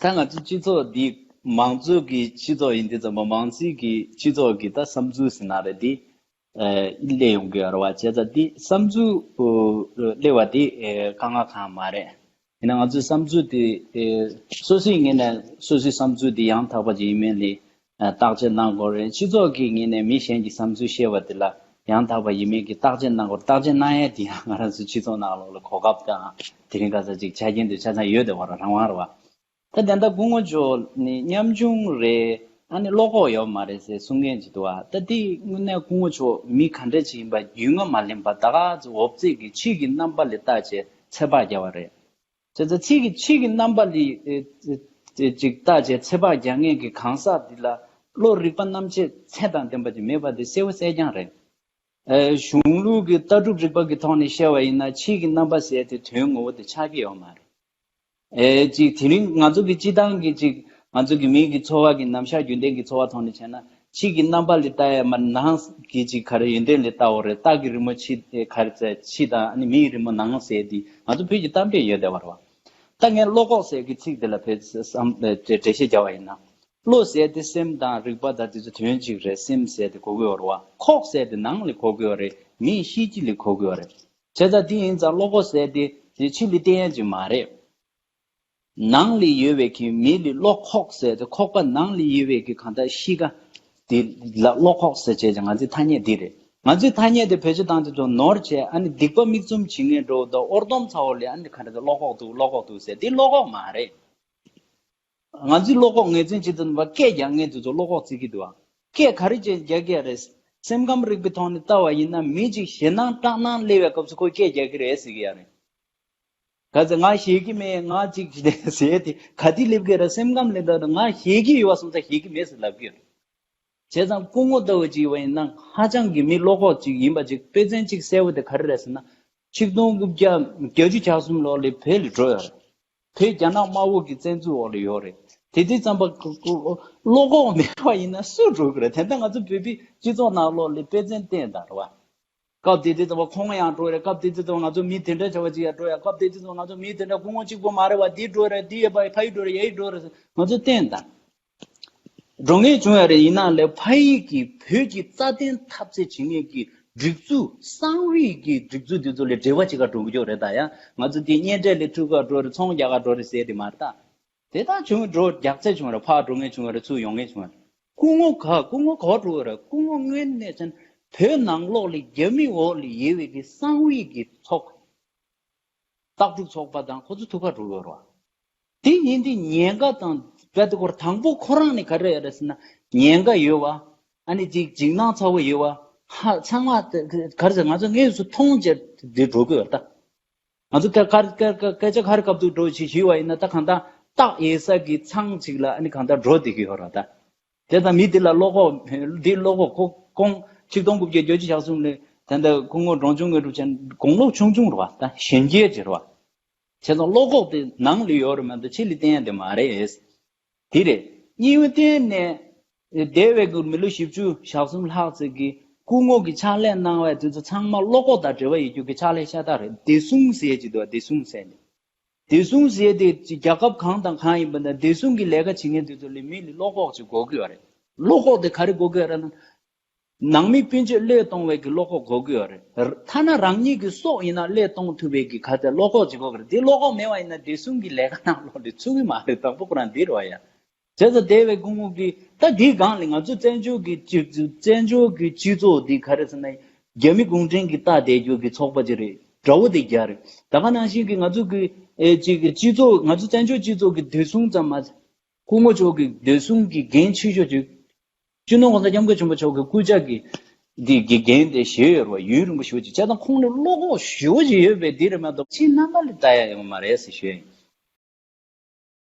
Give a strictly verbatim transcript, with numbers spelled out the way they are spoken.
ད་ང་ཚོ་སྤྱི་ཚོགས་འདི་མང་གཙོ་གི་སྤྱི་ཚོགས་ཡིན་དུས་ཙམ་པ། མང་སྲིད་ཀྱི་སྤྱི་ཚོགས་ཀྱི་ད་བསམ་ཚུལ་ཟེར་ན་རེད། འདི་ཨ་སླེབས་ཡོང་གི་ཡོད་རེད་བ། བྱས་ཙང་འདི་བསམ་ཚུལ་སླེབས་པ་འདི་ཨ་དཀའ་ངལ་གང་མ་རེད། ཡིན་ན་ང་ཚོའི་བསམ་ཚུལ་དེ་ཨེ་སོ་སོའི་ངོས་ནས་སོ་སོའི་བསམ་ཚུལ་དེ་ཡང་དག་པ་ཅིག་ཡིན་མིན་ལ་ཨ་བརྟག་དཔྱད་གནང་དགོས་རེད། སྤྱི་ཚོགས་ཀྱི་ངོས་ནས་མི་གཞན་གྱི་བསམ་ཚུལ་བཤད་པ་དེ་ལ་ཡང་དག་པ་ཡིན་མིན་གྱི་བརྟག་དཔྱད་གནང་དགོས། བརྟག་དཔྱད་གནང་ཡས་དེ་ཡང་ང་རང་ཚོའི་སྤྱི་ཚོགས་ནང་ལོགས་ལ་གོ་སྐབས་དང་དེ་རིང་ཁ་སང་ཅིག་ཆ་རྐྱེན་དེ་ཆ་ཚང་ཡོད་བསྡད་པ་རང་དབང་རེད་བ། ད་དེ་འདྲ་སྐུ་ངོ་མཆོག་ནི་ཉམ་ཆུང་རེད། ཨ་ནི་བློ་ཁོག་ཡོད་མ་རེད་ཟེར་གསུང་མཁན་ཅིག་འདུག་བ། ད་དེ་དངོས་གནས་སྐུ་ངོ་མཆོག་མི་ག་འདྲ་ཅིག་ཡིན་པ་རྒྱུས་མངའ་མ་ལེན་པ། ད་ག་ཚོད་འོབ་ཙིག་གི་ཕྱིའི་རྣམ་པ་ལ་བལྟས་བྱས་ཚོད་དཔག་བརྒྱབ་པ་རེད། བྱས་ཙང་ཕྱིའི་ཕྱིའི་རྣམ་པ་ལ་ཨེ་ཨེ་ཅིག་བལྟས་བྱས་ཚོད་དཔག་རྒྱག་མཁན་གྱི་གང་ཟག་འདི་ལ་བློ་རིག་པ་རྣམ་དཔྱོད་ཚད་དང་ལྡན་པ་ཅིག་མེད་པ་དེ་གསལ་པོ་གསལ་རྐྱང་རེད། ཨེ་གཞུང་ལུགས་ཀྱི་ལྟ་གྲུབ་རིག་པ་གི་ཐོག་ནས་བཤད་པ་ཡིན་ན། ཕྱིའི་རྣམ་པ་ཟེར་དེ་དོན་ངོ་བོ་དེ་ཆགས་ཀྱི་ཡོད་མ་རེད། ཨེ་ཅིག་དེ་རིང་ང་ཚོ་གི་སྤྱི་བཏང་གི་ཅིག་ང་ཚོ་གི་མི་གི་འཚོ་བ་གི་རྣམ་གཞག་རྒྱུན་ལྡན་གྱི་འཚོ་བ་ཐོག་ནས་བྱས་ན། ཕྱི་གི་རྣམ་པ་ལ་ལྟ་ཡ་མ་ནང་གི་ཅིག་ག་རེ་ཡོན་ཏན་ལ་ལྟ་བ་རེད། རྟ་གི་རི་མོ་ཕྱི་ག་རེ་ཟེར། ཕྱི་དང་ཨ་ནི་མིའི་རི་མོ་ནང་ཟེར་དེ་ང་ཚོ་བོད་ཀྱི་གཏམ་དཔེ་ཡོད་བསྡད་པ་རེད་བ། ད་ངས་བློ་ཁོག་ཟེར་གི་ཚིག་དེ་ལ་བོད་བསམ་འགྲེལ་བཤད་བརྒྱབ་པ་ཡིན་ན། བློ་ཟེར་དེ་སེམས་དང་རིག་པ་དང་དེ་ཚོ་དོན་གཅིག་རེད། སེམས་ཟེར་དེ་གོ་གི་ཡོད་རེད་བ། ཁོག་ཟེར་དེ་ནང་ལ་གོ་གི་ཡོད་རེད། མིའི་གཤིས་རྒྱུད་ལ་གོ་གི་ཡོད་རེད། བྱས་ཙང་དེ་ཡིན་ཙང་བློ་ཁོག་ཟེར་དེ་དེ་ཕྱི་ལ་བསྟན་ཡ་ཅིག་མ་རེད། ནང་ལ་ཡོད་པའི་གི་མི་ལ་བློ་ཁོག་ཟེར་དེ། ཁོག་པ་ནང་ལ་ཡོད་པའི་གི་གང་ལྟར་གཤིས་ཀ་དེ་ལ་བློ་ཁོག་ཟེར་བྱས་ཀྱང་། ང་ཚོའི་ཐ་སྙད་འདི་རེད། ང་ཚོའི་ཐ་སྙད་དེ་བེད་སྤྱོད་བཏང་དུས་ཚོད་ནོར་བྱས། ཨ་ནི་སྡིག་པ་མིག་བཙུམ་བྱེད་མཁན་འདྲ་བོ་དང་། ཨོར་སྡོམ་ཚ་བོ་ལ་ཨ་ནི་ག་འདྲ་བློ་ཁོག་འདུག་བློ་ཁོག་འདུག་ཟེར། འདི་བློ་ཁོག་མ་རེད། ང་ཚོའི་བློ་ཁོག་ངོས་འཛིན་བྱེད་དུས་ཙམ་པ་སྐད་རྒྱག་མཁན་དེ་ཚོ་བློ་ཁོག་བརྩི་གི་འདུག་ཨ། སྐད་ག་རེ་བྱས་རྒྱག་གི་ཡ་རེད། སེམས་ཁམས་རིག་པའི་ཐོག་ནས་ལྟ་བ་ཡིན་ན། མི་གཅིག་ཞེད་སྣང་སྐྲག་སྣང་སླེབས་པའི་སྐབས་སུ་ཁོས་སྐད་རྒྱག་གི་རེད་ཟེར་གི་ཡ་རེད། ག་ཚོད་ང་ཞེད་ཀྱི་མེད། ང་གཅིག་ཟེར་དེ་ག་དུས་སླེབས་ཀྱི་རེད། སེམས་ཁམས་ལ་ལྟ་ན་ང་ཞེད་ཀྱི་ཡོད་པ་སོང་ཙང་ཞེད་ཀྱི་མེད་ཟེར་ལབ་ཀྱི་ཡོད། བྱས་ཙང་སྐུ་ངོ་ལྟ་བུ་ཅིག་ཡིན་པ་ཡིན་ན། ཧ་ཅང་གི་མི་བློ་ཁོག་ཅིག་ཡིན་པ་ཅིག། དཔེ་མཚོན་ཅིག་གསལ་པོ་དེ་ག་རེ་རེད་ཟེར་ན། ཆིག་སྟོང་དགུ་བརྒྱ་བརྒྱད་ཅུ་གྱ་གསུམ་ལོ་ལ་བོད་ལ་འགྲོ་ཡོད་རེད། བོད་རྒྱ་ནག་དམར་པོ་གི་བཙན་འཛུལ་འོག་ལ་ཡོད་རེད། དེ་དུས་ཙམ་པ་ཀུ་ཀུ་བློ་ཁོག་མེད་པ་ཡིན་ན་སུ་འགྲོ་གི་རེད། དེ་འདྲ་ང་ཚོ་བོད་པའི་སྤྱི་ཚོགས་ནང་ལོགས་ལ་དཔེ་མཚོན་བསྟན་དང་རེད་བ། སྐབས་དེ་དུས་ཙམ་པ་ཁོང་ཡང་འགྲོ་རེད། སྐབས་དེ་དུས་ཙམ་པ་ང་ཚོ་མི་དེ་འདྲ་བྱ་བ་ཅིག་ཡང་འགྲོ་ཡ། སྐབས་དེ་དུས་ཙམ་པ་ང་ཚོ་མི་དེ་འདྲ་སྐུ་ངོ་གཅིག་པོ་མ་རེད་བ། འདི་འགྲོ་རེད། ཕ་ཡི་འགྲོ་རེད། ཡ་ཡི་འགྲོ་རེད། ང་ཚོ་བསྟན་དང་། འགྲོ་ངེས་བྱུང་ཡ་རེད། ཡིན་ནའང་ལས་ཕ་ཡི་གི་བོད་ཀྱི་རྩ་དོན་འཐབ་རྩོད་བྱེད་མཁན་གྱི་སྒྲིག་འཛུགས། གསང་བའི་གི་སྒྲིག་འཛུགས་དེ་ཚོ་ལ་འབྲེལ་བ་བྱེད་ག་འགྲོ་གི་ཡོད་རེད། ད་ཡ་ང་ཚོ་དེ་གཉེན་འཕྲད་ལ་ཐུག་ག་འགྲོ་རེད། ཚོང་རྒྱག་ག་འགྲོ་རེད་ཟེར་དེ་མ་རེད་ད། དེ་དག་བྱུང་འགྲོ་རྒྱག་རྩེ་བྱུང་རེད། ཕར་འགྲོ་ངེས་བྱུང་རེད། ཚུར་ཡོང་ངེས་བྱུང་རེད། སྐུ་ངོ་ག་སྐུ་ངོ་ག་འགྲོ་རེད། སྐུ་ངོ་དངོས་གནས་ཅན་བོད་ནང་ལོགས་ལ་རྒྱ་མི་འོག་ལ་ཡོད་པའི་གི་གསང་བའི་གི་ཚོགས། ལྟ་གྲུབ་ཚོགས་པ་དང་ཁོ་ཚོ་ཐུག་ག་འགྲོ་གི་ཡོད་རེད་བ། དེ་ཡིན་དུས་ཉེན་ཁ་དང་རྦད་དེ་ཁོ་རང་དང་པོ་ཁོ་རང་ནས་ག་རེ་ཡོད་རེད་ཟེར་ན། ཉེན་ཁ་ཡོད་བ། ཨ་ནི་ཅིག་འཇིགས་སྣང་ཚ་བོ་ཡོད་བ། ཧ་ཚང་མ་ག་རེ་ཟེར། ང་ཚོ་དངོས་སུ་མཐོང་བྱས་དེ་འགྲོ་གི་ཡོད་རེད་ད། ང་ཚོ་སྐད་ཆ་ག་རེ་སྐད་ཆ་ག་རེ་སྐབས་དུ་འགྲོ་ཞིག་ཞུས་པ་ཡིན་ན། ད་གང་ལྟར་སྟག་ཡོད་ས་གི་ཚང་ཅིག་ལ་ཨ་ནི་གང་ལྟར་འགྲོ་བསྡད་ཀྱི་ཡོད་རེད་ད། དེ་ལྟར་མི་འདི་ལ་བློ་ཁོག་འདི་བློ་ཁོག་ཁོ་ཁོང་ཆིག་སྟོང་དགུ་བརྒྱ་བརྒྱད་ཅུ་གྱ་གསུམ་ལོའི་ད་ལྟ་སྐུ་ངོ་འབྲོང་ཆུང་དངོས་གྲུབ་ཅན་དགུང་ལོ་ཆུང་ཆུང་རེད་བ། ད་གཞོན་སྐྱེས་ཅིག་རེད་བ། བྱས་ཙང་བློ་ཁོག་དེ་ནང་ལ་ཡོད་རེད་མ་གཏོགས་ཕྱི་ལ་བསྟན་ཡ་དེ་མ་རེད། དེ་རེད། གཉིས་པ་དེ་ནས་འདས་པའི་གི་མི་ལོ་བཞི་བཅུ་ཞེ་གསུམ་ལྷག་ཙམ་གྱི་སྐུ་ངོ་གི་ཕྱག་ལས་གནང་བའི་དུས་ཚོད་ཚང་མ་བློ་ཁོག་དང་འབྲེལ་བ་ཡོད་རྒྱུ་གི་ཕྱག་ལས་ཤ་སྟག་རེད། བདེ་སྲུང་ཟེར་གྱི་འདུག་བདེ་སྲུང་ཟེར་ནས། བདེ་སྲུང་ཟེར་དེ་རྒྱལ་ཁབ་གང་དང་གང་ཡིན་པ་ན། བདེ་སྲུང་གི་ལས་ཀ་བྱེད་མཁན་དེ་ཚོ་ལ་མི་ལ་བློ་ཁོག་ཅིག་དགོས་ཀྱི་ཡོད་རེད། བློ་ཁོག་དེ་ག་རེ་དགོས་ཀྱི་ཡོད་རེད་ན། ནང་མི་སྤུན་མཆེད་བློས་གཏོང་བའི་གི་བློ་ཁོག་དགོས་ཀྱི་ཡོད་རེད། ཐ་ན་རང་ཉིད་ཀྱི་སྲོག་ཡིན་ན་བློས་གཏོང་ཐུབ་པའི་གི་ག་ཚད་བློ་ཁོག་ཅིག་དགོས་ཀྱི་རེད། དེ་བློ་ཁོག་མེད་པ་ཡིན་ན་བདེ་སྲུང་གི་ལས་ཀ་ནང་ལོགས་ལ་ཚུད་ཀྱི་མ་རེད། དང་པོ་ཁོ་རང་འདི་རེད་བ་ཡ། བྱས་ཙང་འདས་པའི་སྐུ་ངོ་གིས་ད་འདིའི་སྒང་ལ་ང་ཚོ་བཙན་བྱོལ་གྱི་སྤྱི་བཙན་བྱོལ་གྱི་སྤྱི་ཚོགས་འདི་ག་རེ་ཟེར་ན། རྒྱ་མི་གུང་ཁྲན་གྱིས་ལྟ་བསྡད་རྒྱུ་གི་ཚོགས་པ་ཅིག་རེད། དགྲ་བོ་དེ་རྒྱ་རེད། ད་ག་ནང་བཞིན་གྱི་ང་ཚོ་གི་ཨེ་ཅིག་གི་སྤྱི་ཚོགས། ང་ཚོ་བཙན་བྱོལ་སྤྱི་ཚོགས་ཀྱི་བདེ་སྲུང་ཙམ་མ། སྐུ་ངོ་མཆོག་གི་བདེ་སྲུང་གི་འགན་ཆེ་ཤོས་ཅིག་སྤྱི་ནོར་༸གོང་ས་༸སྐྱབས་མགོན་ཆེན་པོ་མཆོག་གི་སྐུ་ཕྱྭ་གི་འདི་གི་འགན་དེ་བཞེས་ཡོད་རེད་བ། ཡུན་རིང་པོ་ཞེ་པོ་ཅིག་བྱས་ཙང་ཁོང་ལ་བློ་ཁོག་ཞེ་པོ་ཅིག་ཡོད་པའི་འདི་རེད་མ་གཏོགས་ཕྱི་རྣམ་པ་ལ་ལྟ་ཡ་ཡོད་མ་རེད་ཟེར་ཞུ་ཡ་ཡིན།